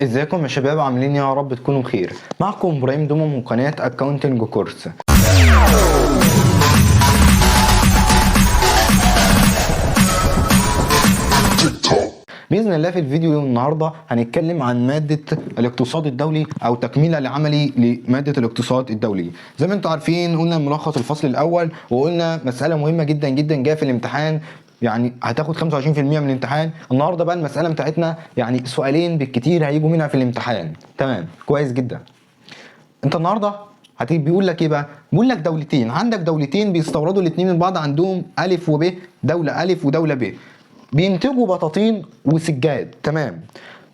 ازيكم يا شباب، عاملين يا رب تكونوا بخير. معكم ابراهيم دومو من قناة Accounting Course. باذن الله في الفيديو النهارده هنتكلم عن مادة الاقتصاد الدولي او تكمله لعملي لمادة الاقتصاد الدولي. زي ما انتم عارفين قلنا ملخص الفصل الاول، وقلنا مسالة مهمة جدا جدا جاية في الامتحان، يعني هتاخد 25% من الامتحان. النهارده بقى المسالة بتاعتنا يعني سؤالين بالكتير هيجوا منها في الامتحان. تمام، كويس جدا. انت النهارده هتيجي بيقول لك ايه بقى؟ بيقول لك دولتين، عندك دولتين بيستوردوا الاثنين من بعض، عندهم الف وب، دولة الف ودولة ب، بينتجوا بطاطين وسجاد. تمام،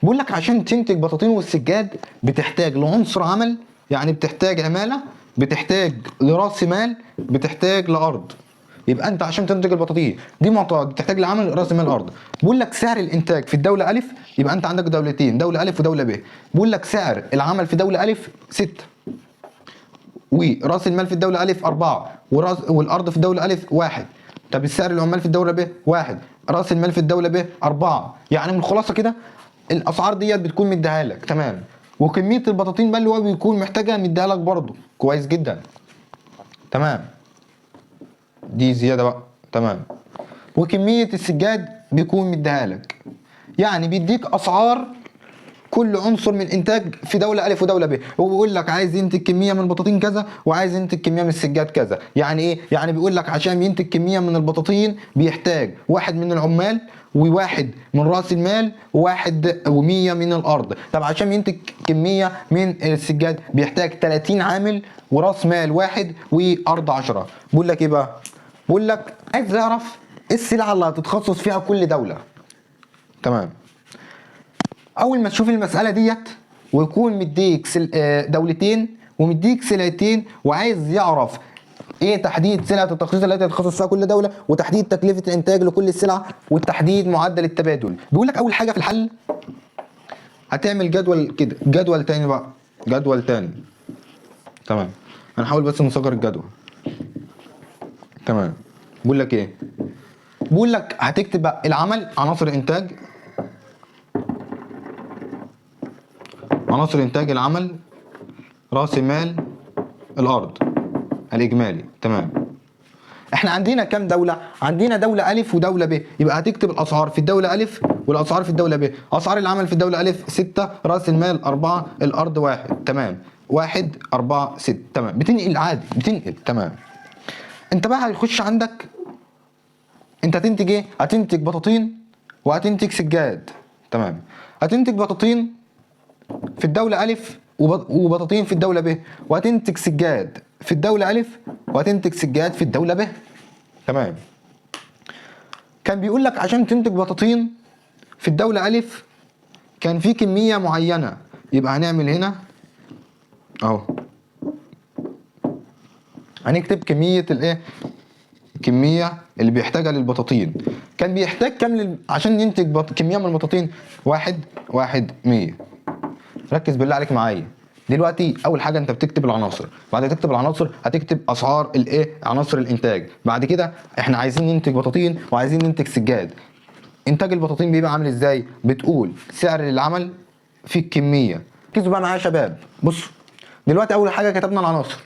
بيقول لك عشان تنتج بطاطين والسجاد بتحتاج لعنصر عمل، يعني بتحتاج عماله، بتحتاج لراس مال، بتحتاج لارض. يبقى انت عشان تنتج البطاطين دي معطيات، بتحتاج لعمل، راس مال، ارض. بيقول لك سعر الانتاج في الدولة الف، يبقى انت عندك دولتين، دولة الف ودولة ب. بيقول لك سعر العمل في دولة الف 6، وراس المال في الدولة الف 4، والارض في الدولة الف 1. طب السعر العمال في الدولة ب 1، راس المال في الدولة ب 4. يعني من الخلاصة كده الاسعار ديت بتكون مديها لك. تمام، وكمية البطاطين بقى اللي هو بيكون محتاجها مديها لك برضه. كويس جدا. تمام، دي زيادة بقى. تمام، وكمية السجاد بيكون مديها لك، يعني بيديك اسعار كل عنصر من الانتاج في دولة الف ودولة ب. هو بيقول لك عايز ينتج كمية من البطاطين كذا، وعايز ينتج كمية من السجاد كذا. يعني ايه؟ يعني بيقول لك عشان ينتج كمية من البطاطين بيحتاج 1 من العمال، وواحد من راس المال، وواحد و100 من الارض. طب عشان ينتج كمية من السجاد بيحتاج 30 عامل وراس مال 1 وارض 10. بيقول لك ايه بقى؟ بيقول لك عايز يعرف ايه السلعة اللي هتتخصص فيها كل دولة. تمام، اول ما تشوف المسالة ديت ويكون مديك دولتين ومديك سلعتين، وعايز يعرف ايه تحديد سلعه التخصيص التي تتخصص فيها كل دولة، وتحديد تكلفة الانتاج لكل السلع، وتحديد معدل التبادل. بيقول لك اول حاجة في الحل هتعمل جدول كده، جدول تاني بقى، جدول تاني. تمام، هنحاول بس نصغر الجدول. تمام، بيقول لك ايه؟ بيقول لك هتكتب بقى العمل، عناصر الانتاج، عناصر انتاج العمل، راس مال، الارض الاجمالي. تمام، احنا عندنا كام دولة؟ عندنا دولة الف ودولة ب، يبقى هتكتب الاسعار في الدولة الف والاسعار في الدولة ب. اسعار العمل في الدولة الف 6، راس المال 4، الارض 1. تمام، 1 4 6. تمام، بتنقل عادي، بتنقل. تمام، انت بقى هيخش عندك انت هتنتج ايه؟ هتنتج بطاطين وهتنتج سجاد. تمام، هتنتج بطاطين في الدولة ألف وبطاطين في الدولة ب، وهتنتج سجاد في الدولة ألف وهتنتج سجاد في الدولة ب. تمام، كان بيقول لك عشان تنتج بطاطين في الدولة ألف كان في كمية معينة، يبقى هنعمل هنا أهو، هنكتب كمية الإيه؟ الكمية اللي بيحتاجها للبطاطين. كان بيحتاج كام عشان ينتج كمية من البطاطين؟ 1 1 100. ركز بالله عليك معايا دلوقتي. اول حاجة انت بتكتب العناصر، بعد ما تكتب العناصر هتكتب اسعار الايه؟ عناصر الانتاج. بعد كده احنا عايزين ننتج بطاطين وعايزين ننتج سجاد. انتاج البطاطين بيبقى عامل ازاي؟ بتقول سعر العمل في الكمية. ركزوا بقى معايا يا شباب. بصوا دلوقتي اول حاجة كتبنا العناصر،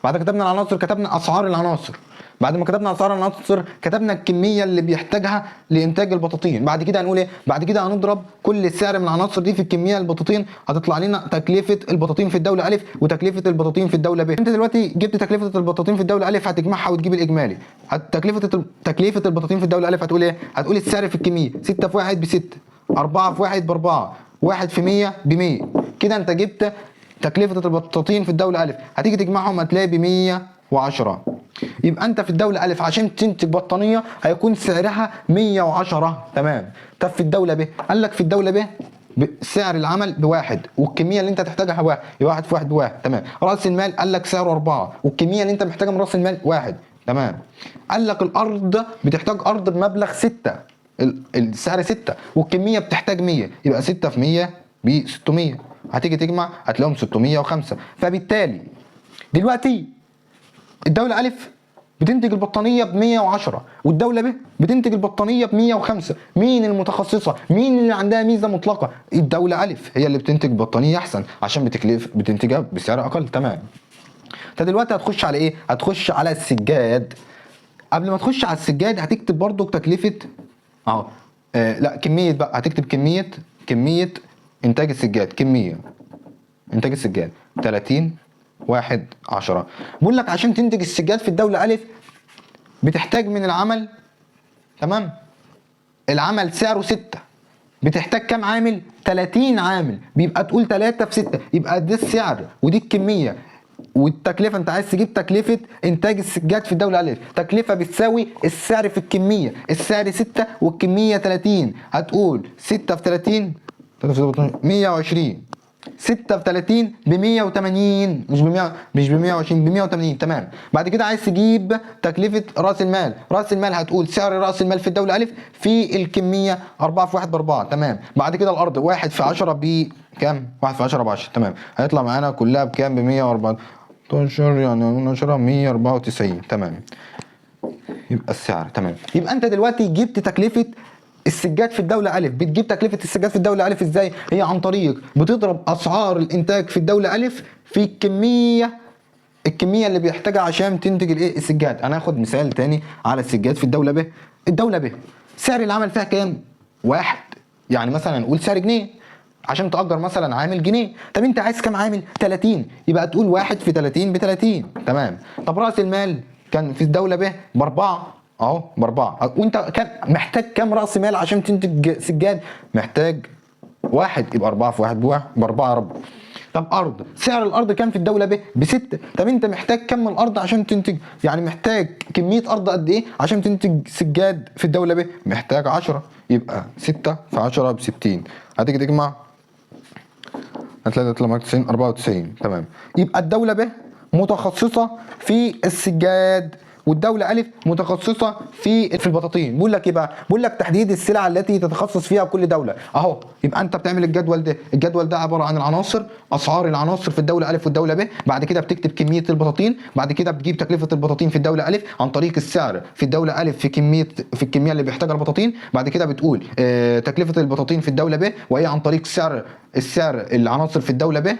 بعد كتبنا العناصر كتبنا اسعار العناصر، بعد ما كتبنا اسعار العناصر كتبنا الكمية اللي بيحتاجها لانتاج البطاطين. بعد كده هنقول ايه؟ بعد كده هنضرب كل سعر من العناصر دي في الكمية البطاطين، هتطلع لنا تكلفة البطاطين في الدولة الف وتكلفة البطاطين في الدولة ب. انت دلوقتي جبت تكلفة البطاطين في الدولة الف، هتجمعها وتجيب الاجمالي. تكلفة البطاطين في الدولة الف هتقول ايه؟ هتقول السعر في الكمية 6 في 1 ب6، 4 في 1 ب4، 1 في 100 ب100. كده انت جبت تكلفة البطاطين في الدولة الف، هتيجي تجمعهم هتلاقي ب110. يبقى انت في الدولة ألف عشان تنتج بطانية هيكون سعرها 110. تمام، طب في الدولة ب، قال لك في الدولة ب سعر العمل ب1 والكمية اللي انت تحتاجها 1، يبقى 1 في 1 ب1. تمام، رأس المال قال لك سعره 4 والكمية اللي انت محتاجها من رأس المال 1. تمام، قال لك الأرض بتحتاج أرض بمبلغ 6، السعر 6 والكمية بتحتاج 100، يبقى 6 في 100 ب 600. هتيجي تجمع هتلاقيهم 605. فبالتالي دلوقتي الدولة ألف بتنتج البطانيه ب 110 والدولة ب بتنتج البطانيه ب 105. مين المتخصصة؟ مين اللي عندها ميزة مطلقه؟ الدولة الف هي اللي بتنتج بطانيه احسن عشان بتكلف بتنتجها بسعر اقل. تمام. انت دلوقتي هتخش على ايه؟ هتخش على السجاد. قبل ما تخش على السجاد هتكتب برضو تكلفة اهو، لا كمية بقى، هتكتب كمية انتاج السجاد، كمية انتاج السجاد 30 1 10. بقول لك عشان تنتج السجاد في الدولة الف بتحتاج من العمل، تمام، العمل سعره 6، بتحتاج كام عامل؟ 30 عامل، بيبقى تقول 3 في 6، يبقى ده السعر ودي الكمية والتكلفة. انت عايز تجيب تكلفة انتاج السجاد في الدولة الف، تكلفة بتساوي السعر في الكمية، السعر 6 والكمية 30، هتقول 6 في 30 120، 6 في 30 ب 180، مش ب 100، مش ب 120، ب 180. تمام. بعد كده عايز تجيب تكلفة رأس المال، رأس المال هتقول سعر رأس المال في الدولة ألف في الكمية 4 في 1 ب 4. تمام. بعد كده الأرض 1 في 10 بكام؟ 1 في 10 ب 10. تمام. هيطلع معانا كلها بكام؟ ب 114، يعني 10 194. تمام. يبقى السعر. تمام. يبقى انت دلوقتي جبت تكلفة السجاد في الدولة ألف. بتجيب تكلفة السجاد في الدولة ألف ازاي؟ هي عن طريق بتضرب أسعار الإنتاج في الدولة ألف في الكمية اللي بيحتاجها عشان تنتج الايه؟ السجاد. أنا هاخد مثال تاني على السجاد في الدولة ب. الدولة ب سعر العمل فيها كام؟ 1، يعني مثلا نقول سعر جنيه عشان تأجر مثلا عامل جنيه. طب انت عايز كام عامل؟ 30، يبقى تقول 1 في 30 ب 30. تمام. طب رأس المال كان في الدولة ب ب4 اهو، ب4، وانت كان محتاج كام رأس مال عشان تنتج سجاد؟ محتاج 1، يبقى 4 في 1 ب4 يا رب. طب أرض، سعر الأرض كام في الدولة ب؟ ب6. طب انت محتاج كم من الأرض عشان تنتج؟ يعني محتاج كمية أرض قد إيه عشان تنتج سجاد في الدولة ب؟ محتاج 10، يبقى 6 في 10 ب60. هتيجي تجمع هتلاقي تطلع معاك 90، 94. تمام. يبقى الدولة ب متخصصة في السجاد والدولة ألف متخصصة في البطاطين. بيقول لك ايه بقى؟ بيقول لك تحديد السلع التي تتخصص فيها كل دولة. اهو، يبقى انت بتعمل الجدول ده، الجدول ده عبارة عن العناصر، اسعار العناصر في الدولة ألف والدولة ب، بعد كده بتكتب كمية البطاطين، بعد كده بتجيب تكلفة البطاطين في الدولة ألف عن طريق السعر في الدولة ألف في الكمية اللي بيحتاجها البطاطين، بعد كده بتقول تكلفة البطاطين في الدولة ب وهي عن طريق السعر العناصر في الدولة ب،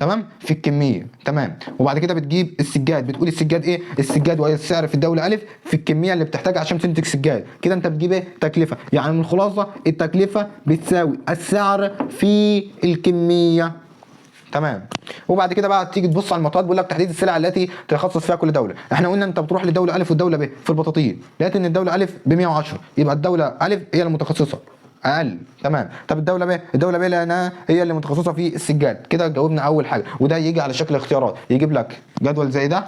تمام، في الكمية. تمام. وبعد كده بتجيب السجاد، بتقول السجاد ايه؟ السجاد وهي السعر في الدولة الف في الكمية اللي بتحتاجها عشان تنتج سجاد. كده انت بتجيب ايه؟ تكلفة. يعني من الخلاصة التكلفة بتساوي السعر في الكمية. تمام. وبعد كده بقى تيجي تبص على المعطيات، بيقول لك تحديد السلع التي تتخصص فيها كل دولة. احنا قلنا انت بتروح للدولة الف والدولة ب في البطاطين، لقيت ان الدولة الف ب 110، يبقى الدولة الف هي المتخصصة اقل. تمام. طب الدولة ب، الدولة ب لانها هي اللي متخصصة في السجاد. كده جاوبنا اول حاجة. وده يجي على شكل اختيارات، يجيب لك جدول زي ده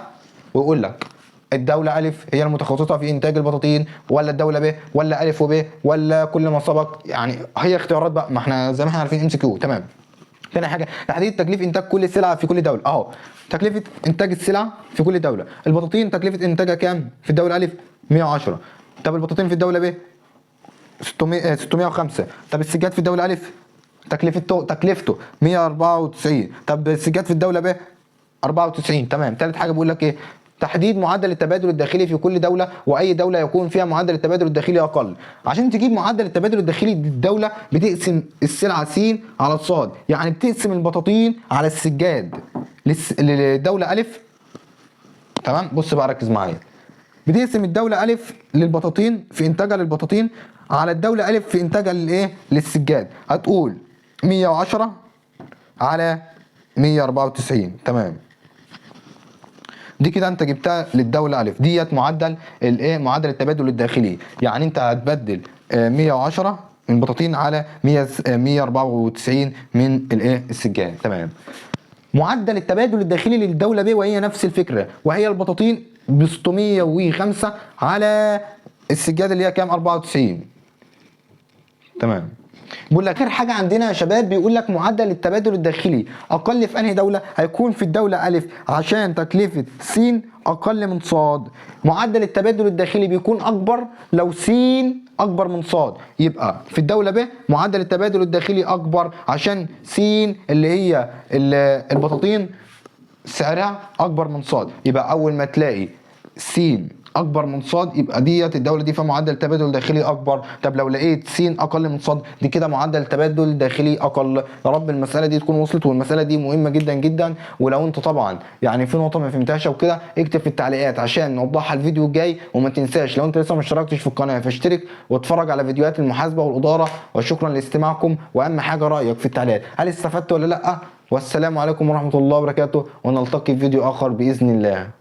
ويقول لك الدولة الف هي المتخصصة في انتاج البطاطين ولا الدولة ب ولا الف وب ولا كل ما سبق. يعني هي اختيارات بقى، ما احنا زي ما احنا عارفين MCQ. تمام. تاني حاجة تحديد تكليف انتاج كل سلعه في كل دولة. اهو تكلفة انتاج السلع في كل دولة. البطاطين تكلفة انتاجها كام في الدولة الف؟ 110. طب البطاطين في الدولة ب 605. طب السجاد في الدولة ألف تكلفته 194. طب السجاد في الدولة ب 94. تمام. تالت حاجة بيقول لك ايه؟ تحديد معدل التبادل الداخلي في كل دولة، وأي دولة يكون فيها معدل التبادل الداخلي أقل. عشان تجيب معدل التبادل الداخلي للدولة بتقسم السلعة س على الصاد، يعني بتقسم البطاطين على السجاد للدولة ألف. تمام. بص بقى ركز معايا، بتقسم الدولة ألف للبطاطين في إنتاجها للبطاطين على الدولة ألف في إنتاجها للإيه؟ للسجاد. هتقول 110 على 194. تمام. دي كده أنت جبتها للدولة ألف، ديت معدل الإيه؟ معدل التبادل الداخلي. يعني أنت هتبدل 110 من بطاطين على 194 من الإيه؟ السجاد. تمام. معدل التبادل الداخلي للدولة ب وهي نفس الفكرة، وهي البطاطين ب 605 على السجاد اللي هي كام؟ 94. تمام. بيقول لك اخر حاجة عندنا يا شباب، بيقول لك معدل التبادل الداخلي اقل في انهي دولة؟ هيكون في الدولة الف عشان تكلفة س اقل من ص. معدل التبادل الداخلي بيكون اكبر لو س اكبر من ص، يبقى في الدولة ب معدل التبادل الداخلي اكبر عشان س اللي هي البطاطين سعرها اكبر من ص. يبقى اول ما تلاقي س اكبر من ص يبقى ديت الدولة دي فيها معدل تبادل داخلي اكبر. طب لو لقيت س اقل من ص دي كده معدل تبادل داخلي اقل. يا رب المسالة دي تكون وصلت، والمسالة دي مهمة جدا جدا. ولو انت طبعا يعني في نقطة ما فهمتهاش او كده اكتب في التعليقات عشان نوضحها الفيديو الجاي. وما تنساش لو انت لسه ما اشتركتش في القناة فاشترك واتفرج على فيديوهات المحاسبة والاداره. وشكرا لاستماعكم، واهم حاجة رايك في التعليقات، هل استفدت ولا لا؟ والسلام عليكم ورحمة الله وبركاته، ونلتقي في فيديو اخر باذن الله.